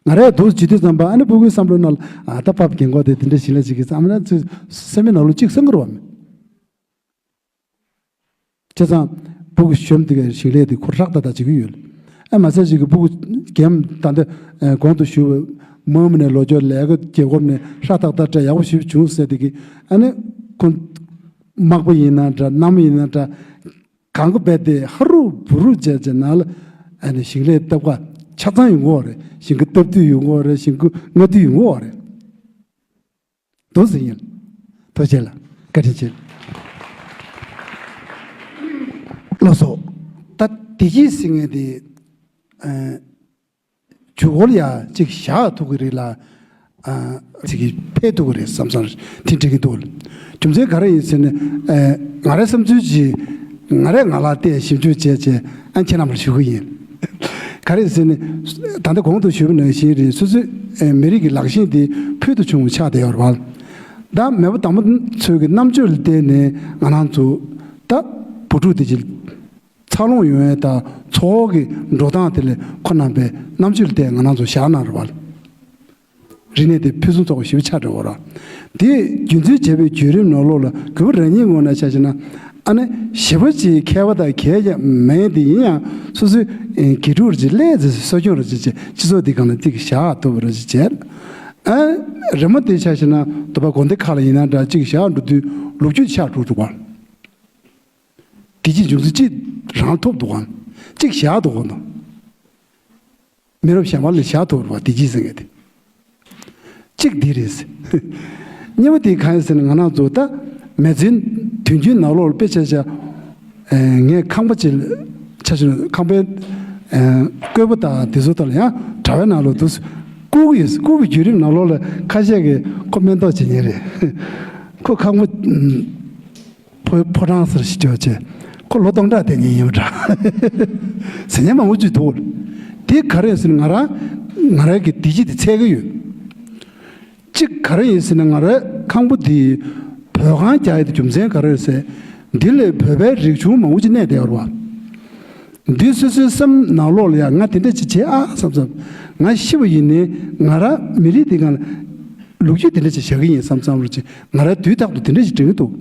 ང་རས་འདུག་བྱེད་དུས་ཙམ་པ་ཨ་ནི་སྤུ་གུའི་བསམ་བློའི་ནང་ལ་ཨ་ད་ཕབ་རྒན་གོག་དེ་དེ་འདྲ་ཞིང་ལས་བྱེད་ཀྱི་བསམ་ན་ཚོས་སེམས་པའི་ནང་ལོགས་གཅིག་སེམས་ཁུར་བ་མེད། བྱས་ཙང་སྤུ་གུ་གཞོན་དེ་གའི་ཞིང་ལས་དེ་ཁོ་ཧྲག་ཏག་ཏག་བྱེད་ཀྱི་ཡོད། ཨ་མ་ཚད་ཅིག་གི་སྤུ་གུ་རྒན་ད་ལྟ་གོང་དུ་ཞུས་པ་མ་མི་ནས་ལོ་ཅོག་ལས་ཀ་རྒྱལ་ཁབ་ནས་ཧྲག་ཏག་ཏག་འདྲ་ཡག་པོ་ཞིག་བྱུང་ཟེར་དེ་གི་ཨ་ནི་ཁོ་དམག་དཔོན་ཡིན་ན་འདྲ་གནམ་ཡིན་ན་འདྲ་གང་གི་རྦད་དེ་ཧ་རུ་བུ་རུ་བྱས་བྱས་ནང་ལ་ཨ་ནི་ཞིང་ལས་སྟབས་ཀ་ཆ་ཚང་ཡོང་གི་ཡོད་རེད། ཞིང་ཁུ་སྟབས་བདེ་ཡོང་གི་ཡོད་རེད། ཞིང་ཁུ་སྔ་བདེ་ཡོང་གི་ཡོད་རེད། འདུག་ཟིན་ཡིན། ཐུགས་རྗེ་ཆེ་ལ་བཀའ་དྲིན་ཆེ། ལགས་སོ། ད་བདེ་སྐྱིད་ཟེར་མཁན་དེ་ཨ་མཇུག་སྒོར་ཡ་གཅིག་བཞག་ཐུབ་ཀྱི་རེད་ལ་ཨ་ཅིག་གིས་འཕེལ་ཐུབ་ཀྱི་རེད་བསམ་བསམ་དེ་འདྲི་གི་འདུག་རྒྱུ་མཚན་ག་རེ་ཡིན་ཟེར་ན་ཨ་ང་རའི་བསམ་ཚུལ་གྱིས་ང་རས་ང་ལ་བལྟས་ཞིབ་འཇུག་བྱས་བྱས་ཨ་ཁྱེད་རྣམ་པར་ཞུ་གི་ཡིན། ག་རེ་ཟེར་ནས་ད་ལྟ་གོང་དུ་ཞུས་པ་ནང་བཞིན་རེད། སོ་སོའི་ཨེ་མི་རིགས་ཀྱི་ལག་ཤེས་དེ་ཕུལ་དུ་བྱུང་བ་ཆགས་བསྡད་ཡོད་རེད་བ། ད་མེས་པོ་དང་པོ་ཚོའི་གི་རྣམ་དཔྱོད་ལ་བརྟེན་ནས་ང་རང་ཚོ་ད་བུ་ཕྲུག་དེ་ཅིག་འཚར་ལོངས་ཡོང་ཡས་དང་འཚོ་བ་གི་འགྲོ་སྟངས་དེ་ལ་ཁོ་རྣམ་པའི་རྣམ་དཔྱོད་ལ་བརྟེན་ང་རང་ཚོ་བཞག་གནང་རེད་བ། རིག་གནས་དེ་ཕུན་སུམ་ཚོགས་པ་ཞིག་ཆགས་འགྲོ་གི་རེད། དེ་རྒྱུན་འཛིན་བྱས་པའི་བརྒྱུད་རིམ་ནང་ལོགས་ལ་གུས་པ་རང་ཉིད་ངོས་ནས་ཆ་བཞག་ན་ཨ་ནི་ཞེ་པོ་ཅིག་མཁས་པ་དང་མཁས་ཀྱང་མེད་དེ་ཡིན་ཡང་སོ་སོའི་དགེ་ཕྲུག་རེ་ཅིག་སླེབས་ཚེ་གསོ་སྐྱོང་རེ་ཅིག་བྱས་སྤྱི་ཚོགས་འདི་སྒང་ལ་ཅིག་བཞག་ཐུབ་པ་རེ་ཅིག་བྱས། ཨ་རི་མོ་དེ་ཆ་བཞག་ན་དུ་བ་དགོན་སྡེ་ཁག་ལ་ཡིན་ན་འདྲ་ཅིག་བཞག་འགྲོ་དུས་ལོ་རྒྱུས་ཆགས་འགྲོ་འདུག་ག་དེ་ཅིག་འབྱུང་ཚུལ་ཅིག་རང་ཐོབ་འདུག་ག་ཅིག་བཞག་འདུག་ག་མི་རབས་གཞན་པ་ལ་བཞག་ཐུབ་པ་བདེ་སྐྱིད་ཟེར་མཁན་དེ། གཅིག་འདི་རེད། གཉིས་པ་དེ་གང་ཡིན་ཟེར་ན་ང་རང་ཚོ་ད་མི་ཚེའི་དུས་རྒྱུན་ནང་ལོགས་ལ་དཔེ་ཆ་བཞག་ངས་ཁང་པ་ཅིག་ཆ་བཞག་ཁང་པའི་བཀོད་པ་དང་དེ་ཚོ་དག་ལ་ཡང་དྲ་བའི་ནང་ལོགས་འདུག་བཀུག་གི་ཡོད། བཀུག་པའི་བརྒྱུད་རིམ་ནང་ལོགས་ལ་ཁ་ཤས་ཀྱིས་ཁོ་སྨན་ཐོག་བྱེད་མཁན་རེད། ཁོ་ཁང་པ། ཕོ་ཕོ་བྲང་ཟེར་ཞིག་བྱོས་བྱས་ཁོ་ལོ་སྟོང་ཕྲག་དེ་ཉིན་ཡིན་པ་འདྲ། ཟེར་མཁན་མང་པོ་ཅིག་འདུག་དེ་ག་རེ་ཟེར་ན་ང་རང་ང་རང་གི་བདེ་སྐྱིད་དེ་འཚོལ་གི་ཡོད། གཅིག་ག་རེ་ཡིན་ཟེར་ན་ང་རའི་ཁང་པ་འདི་བོད་ཁང་རྒྱག་ཡ་དེ་རྒྱུ་མཚན་ག་རེ་ཟེར། འདི་ལས་བོད་པའི་རིག་གཞུང་མང་པོ་ཅིག་གནས་བསྡད་ཡོད་རེད་བ། འདི་སོ་སོའི་སེམས་ནང་ལོགས་ལ་ཡང་ང་དེ་འདྲ་ཅིག་བྱེད་ཨ་བསམ་བསམ། ང་ཤི་བ་ཡིན་ནའི་ང་རང་མི་རིགས་འདི་སྒང་ལ་ལོ་རྒྱུས་དེ་འདྲ་ཅིག་བཞག་གི་ཡིན་བསམ་བསམ་རུ་ཅིག་ང་རང་དུས་རྟག་ཏུ་དེ་འདྲ་ཅིག་དྲན་གྱི་འདུག་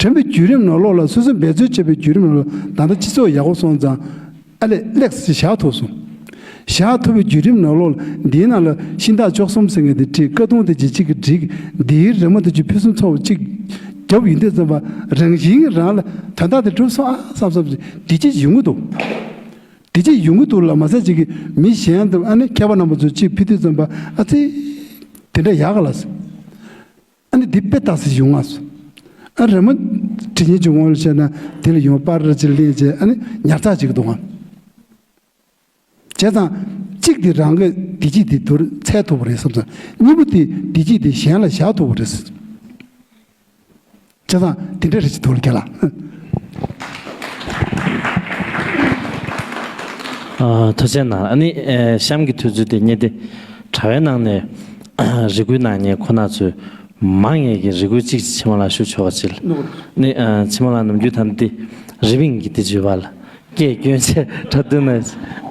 དྲན་པའི་བརྒྱུད་རིམ་ནང་ལོགས་ལ་སོ་སོས་འབད་རྩོལ་བྱས་པའི་བརྒྱུད་རིམ་ནང་ལོགས་ད་ལྟ་སྤྱི་ཚོགས་ཡག་པོ་སོང་ཙང་། ཨ་ལས་ལེགས་སེ་བཞག་ཐུབ་སོང་། བཞག་ཐུབ་པའི་བརྒྱུད་རིམ་ནང་ལོགས་ལ་འདིའི་ནང་ལ་ཤིང་སྟག་བཅུ་གསུམ་ཟེར་མཁན་དེ་བྲིས། ཀ་དུང་དེ་ཅིག་གཅིག་གིས་བསྒྲིགས། འདིའི་རི་མོ་དེ་ཅིག་ཕུན་སུམ་ཚོགས་པ་ཅིག་བརྒྱབ་ཡིན་དུས་ཙམ་པ་རང་བཞིན་རང་ལ་དོན་དག་དེ་འགྲུབ་སོང་ཨ་བསམ་བསམ་ཅིག་བདེ་སྐྱིད་ཡོང་གི་འདུག་བདེ་སྐྱིད་ཡོང་གི་འདུག་ལ་མ་ཟད་ཅིག་གིས་མི་གཞན་དང་ཨ་ནི་མཁས་པ་རྣམ་པ་ཚོ་ཅིག་ཕུལ་དུས་ཙམ་པ་ཨ་ཙི། དེ་འདྲ་ཡག་ག་ལ་ཟེར། ཨ་ནི་འདི་དཔེ་ལྟ་སྲིད་ཡོང་ང་སོ། ཨ་རི་མོ་བྲིས་མཁན་གྱི་ངོ་ལ་བྱས་ན་དེ་ལ་ཡོང་པར་ར་ཅིག་ལེན་བྱས་ཨ་ནི་ཉར་ཚགས་བྱེད་ཀྱི་འདུག་ཨང་། བྱས་ཙང་གཅིག་དེ་རང་གི་བདེ་སྐྱིད་དེ་དུར་འཚོལ་ཐུབ་པ་རེད་བསམ་ཙང་གཉིས་པོ་དེ་བདེ་སྐྱིད་དེ་གཞན་ལ་བཞག་ཐུབ་པ་རེད། བྱས་ཙང་དེ་འདྲ་རེད་ཅེས་ཐུགས་ལ་འཁྱེར་ལ། ཨ། ཐུགས་རྗེ་གནང་། ཨ་ནི་ཨེ་གཤམ་གྱི་དུས་ཚོད་དེ་རྙེད་དེ་དྲ་བའི་ནང་ནས་རེ་སྐུལ་གནང་མཁན་ཁོ་ན་ཚོས་མང་ངེས་ཀྱི་རེ་སྐུལ་གཅིག་ཅིག་ཕྱི་མ་ལ་ཞུ་ཆོག་པ་ཅིག་ལ། ནི་ཨ་ཕྱི་མ་ལ་ནམ་རྒྱུན་ད་འདི་རི་བིང་གི་དེ་བརྗོད་པ་ལ་སྐད་སྐྱོན་ཆེ་འཁྲབ་སྟོན་ན་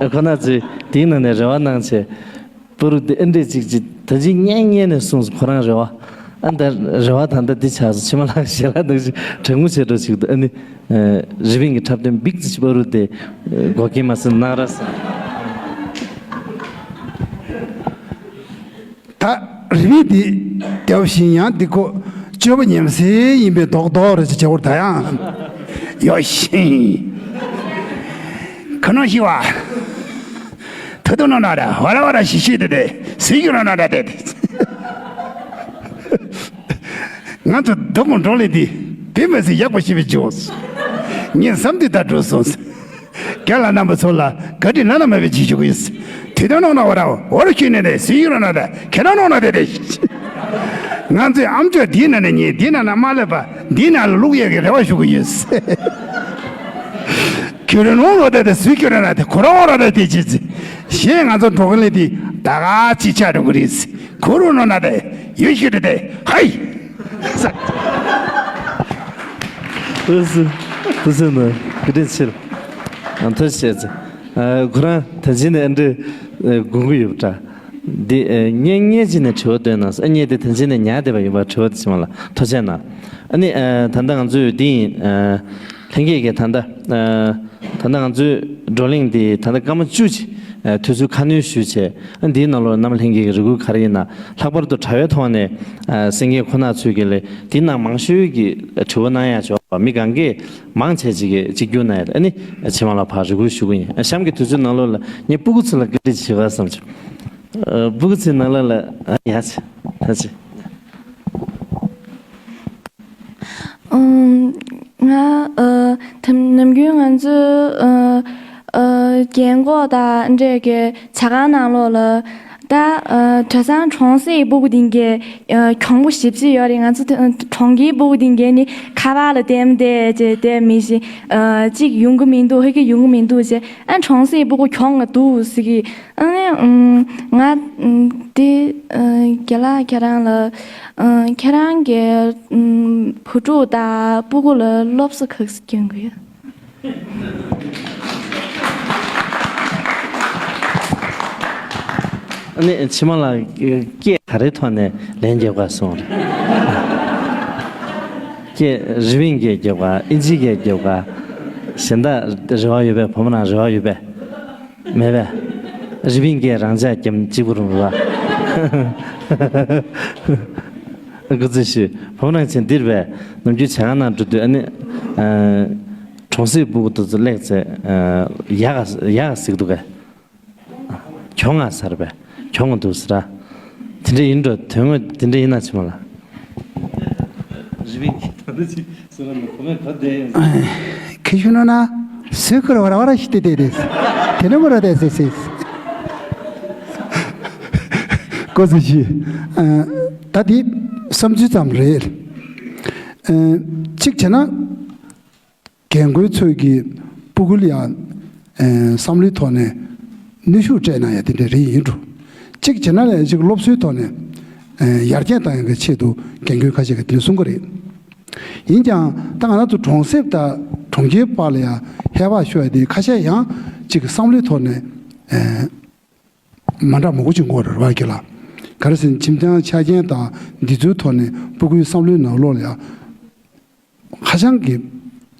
ཁོ་ན་ཚོས་དེའི་ནང་ནས་རེ་བ་གནང་བྱས། པ་རུ་དེ་ཨེ་འདྲས་ཅིག་ཅིག་ད་ཅི་སྙན་སྙན་ནས་གསུངས་སོང་ཁོ་རང་རེ་བ། ཨ་ད་རེ་བ་ད་ལྟ་འདི་ཆགས་སོང་ཕྱི་མ་ལ་ཞལ་ལག་ནང་བཞིན་དྲང་མོ་བྱས་འགྲོ་ཅིག་འདུག་ཨ་ནི་རི་བིང་གི་འཁྲབ་སྟོན་འབིག་ཙི་པ་རུ་དེ་འགོག་གི་མ་སོང་ན་ར་ས། ད་རི་བིང་འདི་རྒྱབ་བཞིན་ཡང་འདི་ཁོ་སྤྱོད་པ་ཉམས་སེ་ཡིན་པའི་རྡོག་རྡོག་རེ་ཅིག་བྱེད་པར་ད་ཡང་ཡོད་ཤིང་ཁ་ནོ་ཤི་བ། ཐུ་ཐུ་ནོ་ནོ་ར་ཝ་ར་ཝ་ར་ཤི་ཤི་དེ་དེ་སུའི་གི་ནོ་ནོ་ར་དེ་དེ། ང་ཚོ་རྡོ་མོ་འགྲོ་ལེ་དེ་དེ་མ་ཟི་ཡག་པོ་ཤི་བའི་ཇོས། ངས་བསམ་དུས་ད་འགྲོ་སོང་ཟེར། རྒན་ལགས་རྣམ་པ་ཚོ་ལ་བཀའ་དྲིན་བླ་ན་མེད་པའི་རྗེས་ཞུ་གི་ཡོད་ཟེར། ཐུ་ཐུ་ནོ་ནོ་ཝ་ར་ཝ་ར་ཤི་ནེ་དེ་སུའི་གི་ནོ་ནོ་དེ་ཁེ་ནོ་ནོ་ནོ་དེ་དེ། ང་ཚོའི་ཨམ་ཅོག་དེའི་ནང་ནས་ཉན་དེའི་ནང་ན་མ་སླེབས་པ་འདིའི་ནང་ལ་བླུག་ཡས་ཀྱི་རེ་བ་ཞུ་གི་ཡོད། ཁྱོད་རང་ནོར་རོ་དེ་དེ་སུས་ཁྱོད་རང་ན་དེ་ཁོ་རང་རོ་དེ་དེ་ཅི་ཅི། གཞན་ང་ཚོ་འགྲོ་གི་ལས་དེ་ད་ག་ཅི་ཆ་འགྲོ་གི་རེད། ཁོ་རང་ནོར་ན་དེ་ཡོད་ཤི་དེ་དེ་ཧའི། ཏུ་སུ་ཏུ་སུ་ནི་གི་དེ་ཕྱིར་ཨ་ཐུ་བྱེད་ཅི། ཁོ་རང་ད་ཅི་ནས་ཨ་འདྲི་དགོངས་ཀྱི་ཡོད་པ་འདྲ། འདི་ཨེ་ངས་ངས་ཅི་ནས་དྲི་བ་བཏོན་ན་ཨ་ངས་དེ་དོན་ཆེན་ནས་ཉར་བསྡད་པ་ཡིན་པ་དྲི་བ་དེ་ཕྱི་མ་ལ་ཐུགས་རྗེ་གནང་། ཨ་ནི་ཨེ་ད་ལྟ་ང་ཚོས་འདི་ཡིན་ཨེ་ལྷན་རྒྱས་ཀྱིས་ད་ལྟ་ཨེ་ད་ལྟ་ང་ཚོའི་བགྲོ་གླེང་འདི་ད་ལྟ་སྐར་མ་བཅུ་ཅིག་ཨེ་དུས་ཚོད་ཁ་སྣོན་ཞུས་བྱས་ཨ་འདིའི་ནང་ལོགས་རྣམ་པ་ལྷན་རྒྱས་ཀྱི་རེ་སྐུལ་ག་རེ་ཡིན་ན་ལྷག་པར་དུ་དྲ་བའི་ཐོག་ནས་ཨེ་གསན་མཁན་ཁོ་ན་ཚོས་ཀྱི་ལས་འདི་ནང་མང་ཤོས་ཀྱི་དྲི་བ་གནང་ཡག་ཆོག་མི་གང་གས། མང་ཆེ་ཅིག་གིས་གཅིག་གྱུར་ན་ཡང་ཨ་ནི་ཕྱི་མ་ལ་ཕར་རེ་སྐུལ་ཞུ་གི་ཡིན། གཤམ་གྱི་དུས་ཚོད་ནང་ལོགས་ལ་ངས་སྤུ་གུ་ཚོ་ལ་བཀའ་འདྲི་བྱེད་པ་བསམ་བྱུང་། ཨ་སྤུ་གུ་ཚོའི་ནང་ལོགས་ལ་ཨ་ཡ་ཆེ་ད་ཆེ། ཨུམ། ང་ཨ་དམ་ནམ་རྒྱུན་ང་ཚོའི་ཨ་ཨ་རྒན་གོག་དང་འདྲས་ཀྱི་ཇ་ཁང་ནང་ལོགས་ལ། ད་ཨ་གྲྭ་ཚང་གྲོང་གསེབ་སྤུ་གུ་དེ་འགས་ཨ་གྱོང་པོ་ཞེ་པོ་ཅིག་ཡོད་རེད། ང་ཚོ་ད་གྲོང་ཁྱེར་སྤུ་གུ་དེ་འགས་ནི་ཁ་པར་ལ་བལྟས་བལྟས་བྱས་བསྡད་མི་ཤེས། ཨ་གཅིག་ཡོང་གི་མི་འདུག་ཧ་གི་ཡོང་གི་མི་འདུག་བྱས་ཨ་གྲོང་གསེབ་སྤུ་གུ་གྱོང་ང་འདུག་ཟེར་གི། ཨ་ནི་ཨུམ་ང་ཨུམ་དེ་ཨ་རྒན་ལགས་ཁྱེད་རང་ལ་ཨ་ཁྱེད་རང་གི་ཨུམ་བུ་ཕྲུག་དང་སྤུ་གུ་ལ་སློབ་གསོ་ག་ཚོད་སྐྱོན་གི་ཡོད། ཨ་ནི་ཕྱི་མ་ལ་སྐད་ག་རེའི་ཐོག་ནས་ལན་རྒྱབ་ག་སོང་རེད། སྐད་རི་བིང་སྐད་རྒྱབ་ག་ཨིན་ཇིའི་སྐད་རྒྱབ་ག་གཞན་དག་རེ་བ་ཡོད་པས། བུ་མོ་རང་རེ་བ་ཡོད་པས། མེད་པས། རི་བིང་སྐད་རང་འཇགས་རྒྱབ་གཅིག་པུ་རུང་ར། སྐུ་ཚེ་ཞུ། བུ་མོ་རང་ཚེ་འདིར་བས་ནམ་རྒྱུན་ཇ་ཁང་ནང་འགྲོ་དུས་ཨ་ནི། གྲོང་གསེབ་སྤུ་གུ་དེ་ཚོ་སླེབས་ཚེ་ཡག་ག་ཡག་ག་ཟིག་འདུག་གས། གྱོང་ང་ཟེར་བས། གྱོང་ང་འདུག་ཟེར་ར། དེ་འདྲ་ཡིན་འགྲོ། དོན་དངོས་དེ་འདྲ་ཡིན་ན་ཕྱི་མ་ལ། རི་བིང་གི་ད་ལྟ་ཅིག་སོ་ར་ན་གོ་མེད་ག་བསྡད་ཡིན། ཁི་ཤུ་ནོ་ན་སུའི་ཁུར་བ་ར་བ་ར་ཤི་ཏེ་ཏེ་རེད། དེ་ནི་མོ་ར་ཏེ་སེ་སེ། ཀོ་ཟི་ཤི། ད་དེ་བསམ་ཚུལ་ཙམ་རེད། གཅིག་བྱས་ན། རྒན་རྒོན་ཚོས་ཀྱི་སྤུ་གུ་ལ་ཡང་བསམ་བློའི་ཐོག་ནས་ནུས་ཤུགས་སྤྲད་ན་ཡང་དེ་འདྲ་རེད་ཡིན་འགྲོ། གཅིག་བྱས་ན་ལས་གཅིག་སློབ་གསོའི་ཐོག་ནས་ཡར་རྒྱས་བཏང་ཡག་གི་ཆེད་དུ་རྒན་རྒོན་ཁ་ཤས་ཀྱིས་དེ་འདྲ་གསུང་གི་རེད། ཡིན་ཀྱང་ད་ང་རང་ཚོ་གྲོང་གསེབ་དང་གྲོང་ཁྱེར་བར་ལ་ཡང་ ཧེ་བག་ཤོར་ཡ་དེ་ཁ་ཤས་ཡང་ཅིག་བསམ་བློའི་ཐོག་ནས་ཨེ་མ་འདྲ་མང་པོ་ཅིག་འགོར་རེད་བ་ཁྱེད་ལ། ག་རེ་ཟེར་ན་ཁྱིམ་ཚང་ཆ་རྐྱེན་དང་འདི་ཚོའི་ཐོག་ནས་སྤུ་གུའི་བསམ་བློའི་ནང་ལོགས་ལ་ཡང་ཧ་ཅང་གི་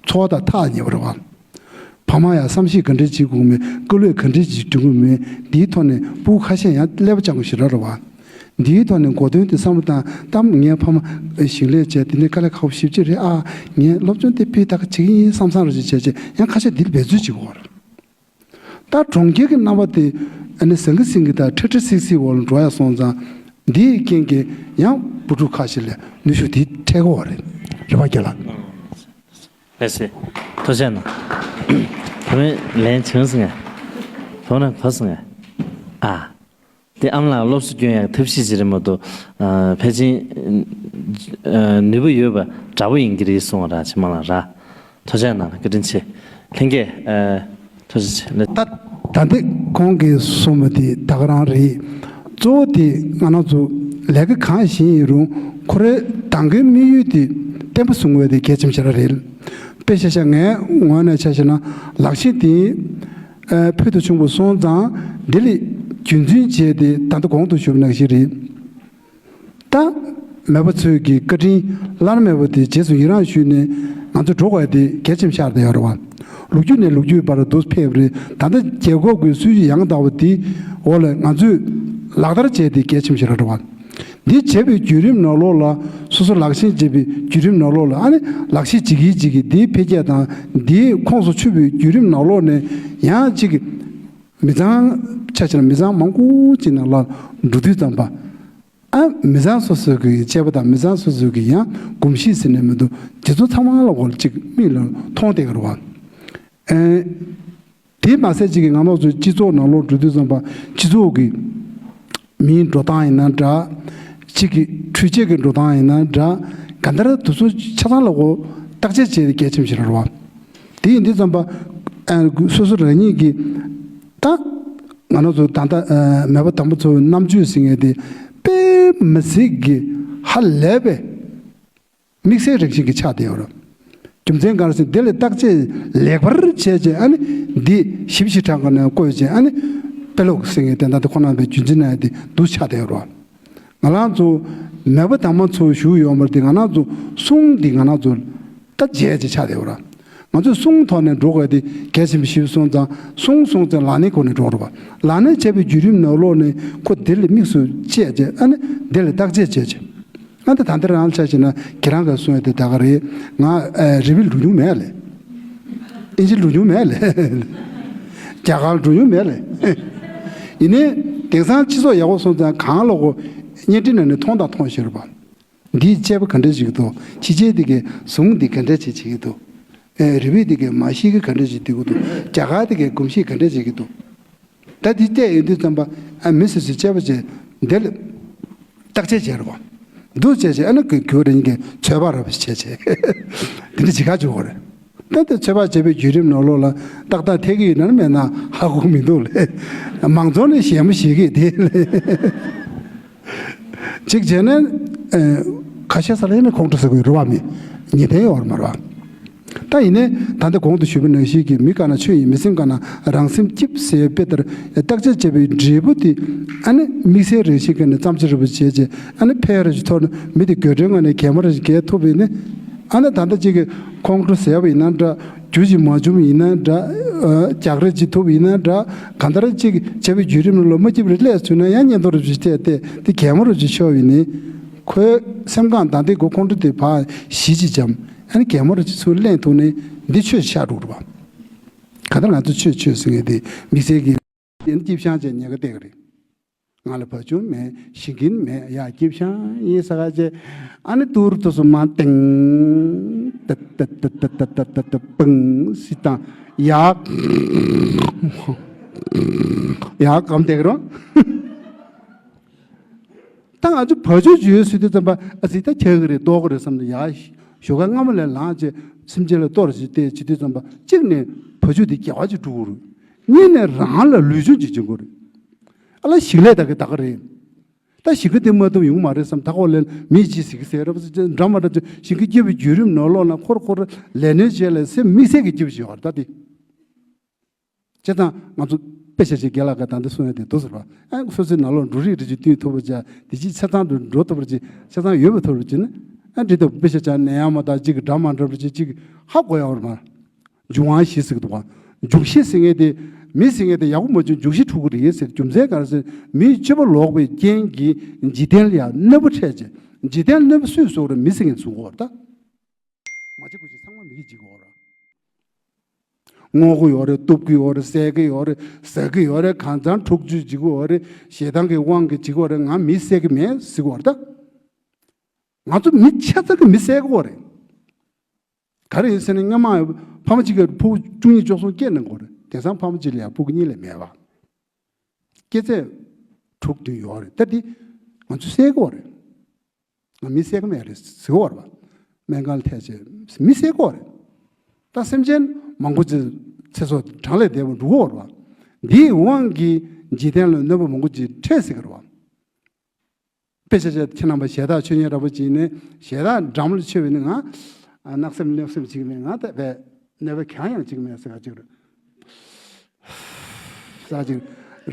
ཚོར་བ་དང་ཐག་ཉེ་བ་རེད་བ། ཕ་མ་ཡང་བསམ་ཤེས་ག་འདྲས་བྱེད་དགོས་མེད། སྐུ་ལས་ག་འདྲས་ཅིག་སྒྲུབ་དགོས་མེད། འདིའི་ཐོག་ནས་སྤུ་གུ་ཁ་ཤས་ཡང་ཀླད་པ་སྤྱང་པོ་ཞེ་དྲག་རེད་བ། འདིའི་ཐོག་ནས་གོ་དོན་དེ་བསམ་བློ་བཏང་སྟབས་ངའི་ཕ་མ་ཞིང་ལས་བྱས་དེ་ནས་དཀའ་ལས་ཁག་པོ་ཞེ་པོ་ཅིག་རེད་ཨ། ངས་སློབ་སྦྱོང་དེ་སྤུས་དག་བྱེད་ཀྱི་ཡིན་བསམ་བསམ་རེ་ཅིག་བྱས་བྱས་ཡང་ཁ་ཤས་འདིར་འབད་རྩོལ་བྱེད་དགོས་རེད། ད་གྲོང་ཁྱེར་གྱི་རྣམ་པ་དེ་ཨ་ནི་ཟང་ངི་ཟིང་གི་དང་ཁྲི་ཁྲི་སིག་སིག་འོག་ལ་འགྲོ་ཡ་སོང་ཙང་འདིའི་རྐྱེན་གྱིས་ཡང་བུ་ཕྲུག་ཁ་ཤས་ལ་ནུས་ཤུགས་དེ་འཕྲད་ཀྱི་ཡོད་རེད། རེད་པ་རྒན་ལགས། ལགས་སེ། ཐུགས་རྗེ་གནང་། བུ་མོས་ལན་བྱུང་སོང་ངས། བུ་མོ་གོ་སོང་ངས། ཨ། དེ་ཨ་མ་ལགས་སློབ་གསོ་སྐྱོན་ཡག་ཐབས་ཤེས་ཅིག་རེད་མ་གཏོགས། ཨ། ཕལ་ཆེར་ཨ། ནུས་པ་ཡོད་པ་འདྲ་པོ་ཡིན་གྱི་རེད་གསུངས་པ་ར་ཕྱི་མ་ལ་ར། ཐུགས་རྗེ་གནང་བཀའ་དྲིན་ཆེ། ལྷན་རྒྱས། ཨ། ཐུགས་རྗེ་ཆེ། ད་ད་ལྟ་ཁོང་གིས་གསུངས་པ་དེ་ད་ག་རང་རེད། གཙོ་བོ་དེ་ང་རང་ཚོ་ལས་ཀ་གང་ཞིག་ཡིན་རུང་ཁོ་རའི་མདང་གི་དམིགས་ཡུལ་དེ་བརྟན་པོ་བཟུང་དགོས་དེ་གལ་ཆེན་པོ་ཞེ་དྲག་རེད། དཔེ་ཆ་བཞག་ངའི་ངོས་ནས་ཆ་བཞག་ན་ལག་ཤེས་དེ་ཨ། ཕུལ་དུ་བྱུང་བ་སོང་ཙང་འདི་ལ་རྒྱུན་འཛིན་བྱས་ཏེ་ད་ལྟ་གོང་དུ་ཞུས་པ་ནང་བཞིན་རེད། ད་མེས་པོ་ཚོས་ཀྱི་བཀའ་དྲིན་བླ་ན་མེད་པ་དེ་རྗེས་སུ་ཡི་རང་ཞུས་ནས་ང་ཚོ་འགྲོ་དགོས་དེ་གལ་ཆེན་པོ་ཆགས་བསྡད་ཡོད་རེད་བ། ལོ་རྒྱུས་ནས་ལོ་རྒྱུས་བར་དུ་ཕེབས་རེད། ད་ལྟ་རྒྱལ་ཁབ་ཀྱི་སྲོལ་རྒྱུན་ཡང་དག་པ་དེ་འོག་ལ་ང་ཚོས་ལག་བསྟར་བྱས་ཏེ་གལ་ཆེན་པོ་ཞིག་རེད་བ། འདི་བྱས་པའི་བརྒྱུད་རིམ་ནང་ལོགས་ལ་སོ་སོ་ལག་ཤེས་བྱས་པའི་བརྒྱུད་རིམ་ནང་ལོགས་ལ་ཨ་ནི་ལག་ཤེས་བྱེད་ཀྱི་བྱེད་ཀྱི་འདིའི་འཕེལ་རྒྱས་དང་འདིའི་ཁོངས་སུ་ཆུད་པའི་བརྒྱུད་རིམ་ནང་ལོགས་ནས་ཡང་གཅིག་མི་ཚང་ཆ་བཞག་ན་མི་ཚང་མང་པོ་ཅིག་ནང་ལ་འགྲོ་དུས་ཙམ་པ། ཨ། མི་ཚང་སོ་སོ་གི་དཔྱད་པ་དང་མི་ཚང་སོ་སོ་གི་ཡང་གོམས་གཤིས་ཟེར་ནས་མི་འདུག་དེ་ཚོ་ཚང་མ་ལ་འོ་ལ་གཅིག་མིག་ལ་མཐོང་བསྡད་ཀྱི་རེད་བ། ཨེ། དེ་མ་ཟད་གཅིག་གི་ང་རང་ཚོའི་སྤྱི་ཚོགས་ནང་ལོགས་འགྲོ་དུས་ཙམ་པ་སྤྱི་ཚོགས་ཀྱི་མིའི་འགྲོ་སྟངས་ཡིན་ན་འདྲ། གཅིག་གི་འཕྲུལ་ཆས་ཀྱི་འགྲོ་སྟངས་ཡིན་ན་འདྲ། ག་འདྲ་དེ་ཚོ་ཆ་ཚང་ལ་འོ་བརྟག་དཔྱད་བྱས་ཏེ་གལ་ཆེན་པོ་ཞིག་རེད་བ། དེ་ཡིན་དུས་ཙམ་པ་ཨ། སོ་སོ་རང་ཉིད་ཀྱི་ད་ང་རང་ཚོ་ད་ལྟ་ཨ། མེས་པོ་དམ་པ་ཚོའི་རྣམ་དཔྱོད་ཟེར་མཁན་དེ་དཔེ་མི་སྲིད་ཀྱི་ཧ་ལས་པའི་དམིགས་བསལ་རང་བཞིན་གྱི་ཆགས་བསྡད་ཡོད་རེད། རྒྱུ་མཚན་གང་རེད་ཟེར་ན་དེ་ལ་བརྟག་དཔྱད་ལེགས་པར་བྱས་རྗེས་ཨ་ནི་འདི་ཞིབ་ཞིབ་ཕྲ་ག་ནས་བཀོད་རྗེས་ཨ་ནི་དཔེ་ཀློག་ཟེར་མཁན་དེ་ད་ལྟ་ཁོ་རང་པའི་རྒྱུན་འཛིན་གནང་ཡ་དེ་འདུག་ཆགས་བསྡད་ཡོད་རེད། ང་རང་ཚོ་མེས་པོ་དམ་པ་ཚོ་བཞུགས་ཡོད་མ་རེད་དེ་ང་རང་ཚོ་གསུང་འདི་ང་རང་ཚོ་ད་བརྗེད་ཅིག་ཆགས་བསྡད་ཡོད་ར། ང་ཚོས་གསུང་ཐོག་ནས་འགྲོ་དགོས་དེ་གལ་ཆེན་པོ་ཞིག་སོང་ཙང་གསུང་སོང་ཙང་ལག་ལེན་ཁོ་ནས་འགྲོ་རོགས། ལག་ལེན་བྱས་པའི་བརྒྱུད་རིམ་ནང་ལོགས་ནས་ཁོ་འདི་ལ་དམིགས་སུ་བཅད་རྗེས་ཨ་ནི་འདི་ལ་བརྟག་དཔྱད་བྱས་རྗེས། ཨ་ནི་ད་ལྟ་རང་ཆ་བཞག་ན་ཁྱེད་རང་གིས་གསུང་ཡ་དེ་ད་ག་རེད། ང་ཨ་རི་བི་འགྲོ་མྱོང་མེད་ལེ། ཨིན་ཇི་འགྲོ་མྱོང་མེད་ལེ། རྒྱ་གར་འགྲོ་མྱོང་མེད་ལེ། ཡིན་ནའི་དེང་སང་སྤྱི་ཚོགས་ཡག་པོ་སོང་ཙང་གང་ལ་གོ་བརྙན་འཕྲིན་ནང་ནས་མཐོང་དང་མཐོང་ཤེས་རེད་པ། འདིའི་དཔྱད་པ་ག་འདྲ་བྱེད་ཀྱི་འདུག་ཕྱི་རྒྱལ་དེ་གའི་ཟུང་འདི་ག་འདྲ་བྱེད་བྱེད་ཀྱི་འདུག་ཨེ་རི་བོད་དེ་གའི་མ་ཤེས་ཀྱི་ག་འདྲ་བྱེད་སྡོད་ཀྱི་འདུག་རྒྱ་གར་དེ་གའི་གོམས་གཤིས་ག་འདྲ་བྱེད་ཀྱི་འདུག་ད་འདི་བལྟས་ཡོང་དུས་ཙམ་པ་ཨ་མི་སོ་སོའི་དཔྱད་པ་བྱས་འདི་ལ་བརྟག་དཔྱད་བྱས་རེད་པ། འདུག་བྱས་བྱས་ཨ་ནི་གུ་གུ་རེ་གཉིས་ཀའི་ཚོད་དཔག་རེ་བྱས་བྱས་དེ་འདྲ་བྱེད་ཁ་བྱེད་དགོས་རེད། ད་ལྟ་ཚོད་དཔག་བྱས་པའི་བརྒྱུད་རིམ་ནང་ལོགས་ལ་ཏག་ཏག་འཐད་ཀྱི་ཡོད་ན་མེད་ན་ཧ་གོ་མི་འདུག་ལེ། མང་ཚོགས་ནས་ཞལ་མོ་བཞེས་ཀྱི་དེ་ལེ། གཅིག་བྱས་ན་ཨེ་ཁ་ཤས་ས་ལ་ཡིན་ན་ཁོང་ཁྲོ་ཟ་གི་ཡོད་རེད་བ། མི་ངེས་གཏན་ཡོད་རེད་མ་རེད་བ། ད་ཡིན་ནའི་ད་ལྟ་གོང་དུ་ཞུས་པ་ནང་བཞིན་གྱི་མི་དགའ་ན་ཆོས་ཡིན། མི་སེམས་དགའ་ན་རང་སེམས་སྐྱིད་ཟེར་བའི་དཔེ་ལྟར་བརྟག་དཔྱད་བྱས་པའི་འབྲས་བུ་དེ་ཨ་ནི་དམིགས་བསལ་རང་བཞིན་གྱི་ནི་བརྩམས་ཆོས་རིན་པོ་ཆེ་བྱས་ཨ་ནི་ཕལ་རེ་ཞིག་ཐོག་ནས་མི་དེ་དགོད་བྲོའི་ངང་ནས་གད་མོ་རེ་ཞིག་བགད་ཐུབ་པ་ཡིན་ན། ཨ་ནི་ད་ལྟ་གཅིག་གི་ཁོང་ཁྲོ་ཟ་བ་ཡིན་ན་འདྲ། རྒྱུ་ཅིག་མ་བྱུང་ཡིན་ན་འདྲ། ཨ་རྒྱག་རེས་ཅིག་ཐུབ་ཡིན་ན་འདྲ། གང་ལྟར་ཅིག་བྱས་པའི་བརྒྱུད་རིམ་ལ་མ་སྐྱིད་པ་རེ་སླེབས་ཚུལ་ན་ཡང་ཉེན་རྟོག་རེ་ཅིག་བལྟས་ཏེ་དེ་གད་མོ་རེ་ཅིག་ཤོར་ཡིན་ནི། ཁོའི་སེམས་ཁམས་དང་དེ་གོ་ཁོང་ཁྲོ་དེ་ཕར་ཞི་ཅིག་འཇམ། ཨ་ནི་གད་མོ་རེ་ཅིག་ཚུར་ལེན་ཐུབ་ནི་འདི་ཆོས་ཆགས་འགྲོ་རེད་པ། གང་ལྟར་ང་ཚོ་ཆོས་ཆོས་ཟེར་མཁན་དེ་དམིགས་བསལ་གྱི་དེ་ནི་སྐྱིད་ཤང་བྱས་ཉེན་ཁ་གཏད་ཀྱི་རེད། ང་ལ་བ་ཆུང་མེད། ཞིང་ཁྱིམ་མེད། ཡ་སྐྱིད་ཤང་ཡིན་ས་ག་ཅེ། ཨ་ནི་ཏུར་ཏུ་སུ་མ་ཏིང་ཏ་ཏ་ཏ་ཏ་ཏ་ཏ་ཏ་ཏ་པིང་སི་ཏང་ཡ་ཡ་གམ་དེ་གི་རོ། ད་ང་ཚོ་བ་ཆུང་ཅིག་ཡོད་ཟེར་དུས་ཙམ་པ་ཨ་ཙི་ད་ཁྱག་གི་རེད་ལྟོགས་གི་རེད་བསམ་ནས་ཡ་ཞོགས་ཀ་སྔ་མོ་ལས་ལངས་བྱས་སེམས་ཅན་ལ་གཏོར་བྱས་བལྟས་བྱེད་དུས་ཙམ་པ་གཅིག་ནས་བ་ཆུང་དེ་སྐྱེ་བ་ཅིག་འགྲོ་གི་རེད། གཉིས་ནས་རང་ལ་ལུས་སྦྱོང་ཅིག་བྱེད་དགོས་རེད། ཨ་ལ་ཞིང་ལས་ད་གི་ད་ག་རེད། ད་ཞིང་ཁ་དེ་མ་བཏུབ་ཡོང་མ་རེད་བསམ་ད་ཁོ་ལས་མི་ཅིག་ཟིག་ཟེར་རབས་འདྲ་མ་འདྲ་ཅིག་ཞིང་ཁ་སྐྱེ་བའི་བརྒྱུད་རིམ་ནང་ལོགས་ན་ཁོར་ཁོར་ལས་སྣོན་བྱས་ལས་སེམས་དམིགས་བསལ་གྱི་སྐྱེ་བ་ཞིག་ཡོད་རེད་ད་དེ། བྱས་ཙང་ང་ཚོ་དཔེ་ཆ་ཞིག་རྒན་ལགས་ཀྱིས་ད་ལྟ་གསུངས་ཡ་དེ་འདུག་ཟེར་བ། ཨ་སོ་སོའི་ནང་ལོགས་འབྲུ་རིགས་རེ་ཅིག་བསྟུན་ཐུབ་པ་བྱས། དེ་ཅིག་ཆ་ཚང་དུ་འགྲོ་ཐུབ་པ་ཅིག་ཆ་ཚང་ཡོད་པ་ཐུབ་པ་ཅིག་ནི། ཨ་འདི་ལྟ་བུ་དཔེ་ཆ་ཆ་ནས་ཡང་མ་དག་ཅིག་གི་འདྲ་མ་འདྲ་བ་ཅིག་ཅིག་ཧ་གོ་ཡ་བར་མ། འབྱུང་བ་བཞི་ཟེར་གི་འདུག་ག་འབྱུང་བཞི་ཟེར་མཁན་དེ། མི་ཟེར་མཁན་དེ་ཡག་པོ་མ་བྱུང་འབྱུང་བཞི་འཁྲུག་གི་རེད་ཟེར། རྒྱུ་མཚན་ག་རེ་ཟེར། མིའི་སྤྱོད་པ་ལོག་པའི་རྐྱེན་གྱིས་འཇིག་རྟེན་ལ་ཡང་གནོད་པ་འཕྲད་ཅིང་། འཇིག་རྟེན་ལ་གནོད་པ་སུས་བཟོ་གི་རེད། མི་ཟེར་མཁན་བཟོ་གི་ཡོད་རེད་ད། མ་བྱེད་དགོས་ཅིག་ཚང་མ་མི་གིས་བྱེད་ཀྱི་ཡོད་རེད། རྔོག་གི་ཡོད་རེད། གཏུབ་ཀྱི་ཡོད་རེད། བསད་ཀྱི་ཡོད་རེད། ཟ་གི་ཡོད་རེད། གང་ཚང་འཁྲུག་སྤྱོད་བྱེད་ཀྱི་ཡོད་རེད། ཞེ་སྡང་གི་དབང་གིས་བྱེད་ཀྱི་ཡོད་རེད། ང་མི་བསད་ཀྱི་མེད་ཟེར་གྱི་ཡོད་རེད་ད། ང་ཚོ་མི་ཆ་ཚང་གིས་མི་བསད་ཀྱི་ཡོད་རེད། ག་རེ་ཡིན་ཟེར་ན་སྔ་མ་ཕ་མ་གཅིག་གིས་ཕྲུ་གུ་བཅུ་གཉིས་བཅུ་གསུམ་སྐྱེས་གནང་གི་ཡོད་རེད། དེང་སང་ཕ་མ་གཅིག་ལ་ཡང་ཕྲུ་གུ་གཉིས་ལས་མེད་པ། སྐྱེས་ཚད་དྲུག་བདུན་ཡོད་རེད། ད་འདི་ང་ཚོས་བསད་ཀྱི་ཡོད་རེད། ང་མི་བསད་ཀྱི་མེད་རེད་ཟེར་གྱི་ཡོད་རེད་པ། སྨན་ཁང་ལ་ཐད་བྱས་མི་བསད་ཀྱི་ཡོད་རེད། ད་སེམས་ཅན་མང་པོ་ཅིག་ཚེ་སྲོག་གྲངས་ལས་འདས་པ་འགྲོ་གི་ཡོད་རེད་པ། འདིའི་དབང་གིས་འཇིག་རྟེན་ལ་གནོད་པ་མང་པོ་ཅིག་འཕྲད་སྲིད་ཀྱི་རེད་པ། དཔེ་ཆ་བྱས་ཁྱེད་རྣམ་པ་ཞལ་ཏ་ཆོས་ཉན་ར་བ་ཅིག་ནས་ཞལ་ཏ་འགྲམ་ལ་མཆོད་པ་ནི་ང་ཨ་གནག་སེམས་གནོད་སེམས་བྱེད་ཀྱི་མེད། ང་ད་བས་གནོད་པ་གང་ཡང་བྱེད་ཀྱི་མེད་ཟེར་ག་ཅིག་རེད། ས་ཅིག་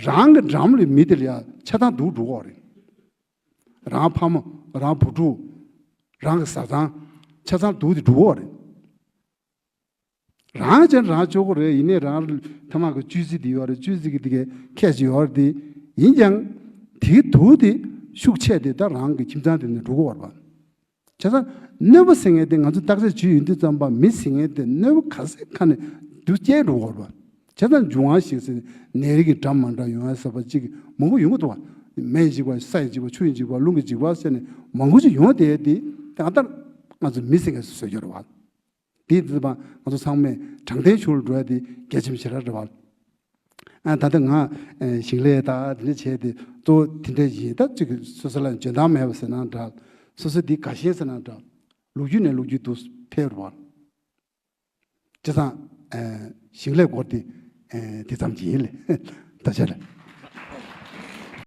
རང་གི་འགྲམ་ལ་མི་དེ་ལ་ཡ་ཆ་ཚང་སྡུག་འགྲོ་གི་ཡོད་རེད། རང་ཕ་མ། རང་བུ་ཕྲུག་རང་གི་བཟའ་ཚང་ཆ་ཚང་སྡུག་དེ་འགྲོ་གི་ཡོད་རེད། རང་ཅན་རང་ཆོག་གི་རེད། ཡིན་ནའི་རང་ཐ་མག་གི་བཅོས་རྩིས་དེ་ཡོད་རེད། བཅོས་རྩིས་ཀྱི་དེ་གའི་ཁྱད་ཅིག་ཡོད་རེད་དེ། ཡིན་ཀྱང་དེའི་དུག་དེ་ཤུགས་ཆེ་དེ་ད་རང་གི་ཁྱིམ་ཚང་དེ་ནས་འགྲོ་གི་ཡོད་རེད་པ། བྱས་ཙང་གནོད་པ་ཟེར་མཁན་དེ་ང་ཚོས་བརྟག་དཔྱད་བྱེད་ཡོང་དུས་ཙམ་པ་མི་ཟེར་མཁན་དེ་གནོད་པ་ག་ཚད་ཁ་ནས་སྡུག་སྐྱེལ་འགྲོ་གི་ཡོད་རེད་པ། བྱས་ཙང་འབྱུང་བ་ཞིག་ཟེར་ནད་རིགས་ཀྱི་འདྲ་མ་འདྲ་ཡོང་ཡ་ཟེར་བ་གཅིག་མང་པོ་ཡོང་གི་འདུག་པ། མེ་གཅིག་པ་ས་ཡི་གཅིག་པ་ཆུ་ཡི་གཅིག་པ་རླུང་གི་གཅིག་པ་ཟེར་ནས་མང་པོ་ཅིག་ཡོང་བསྡད་དེ་ད་ལྟ་ང་ཚོ་མི་ཟེར་མཁན་བཟོ་རྒྱུ་རེད་པ། དེ་ཡིན་དུས་ཙམ་པ་ང་ཚོ་ཚང་མས་དྲང་བདེན་ཕྱོགས་ལ་འགྲོ་ཡ་དེ་གལ་ཆེན་པོ་ཞེ་དྲག་རེད་པ། ཨ་ད་ལྟ་ང་ཨ་ཞིང་ལས་དང་དེ་འདྲ་བྱས་ཏེ་གཙོ་བོ་དེ་འདྲ་ཡིན། ད་ཅིག་སོ་སོ་ལ་འཇོན་ཐང་མེད་པ་ཟེར་ན་འདྲ། སོ་སོ་འདི་དགའ་ཞེན་ཟེར་ན་འདྲ། ལོ་རྒྱུས་ནས་ལོ་རྒྱུས་དུ་འཕེལ་བ། བྱས་ཙང་ཨ་ཞིང་ལས་སྐོར་དེ་ཨ་དེ་ཙམ་གྱིས་ཡིན་ལེ། ད་ཆ་ལ།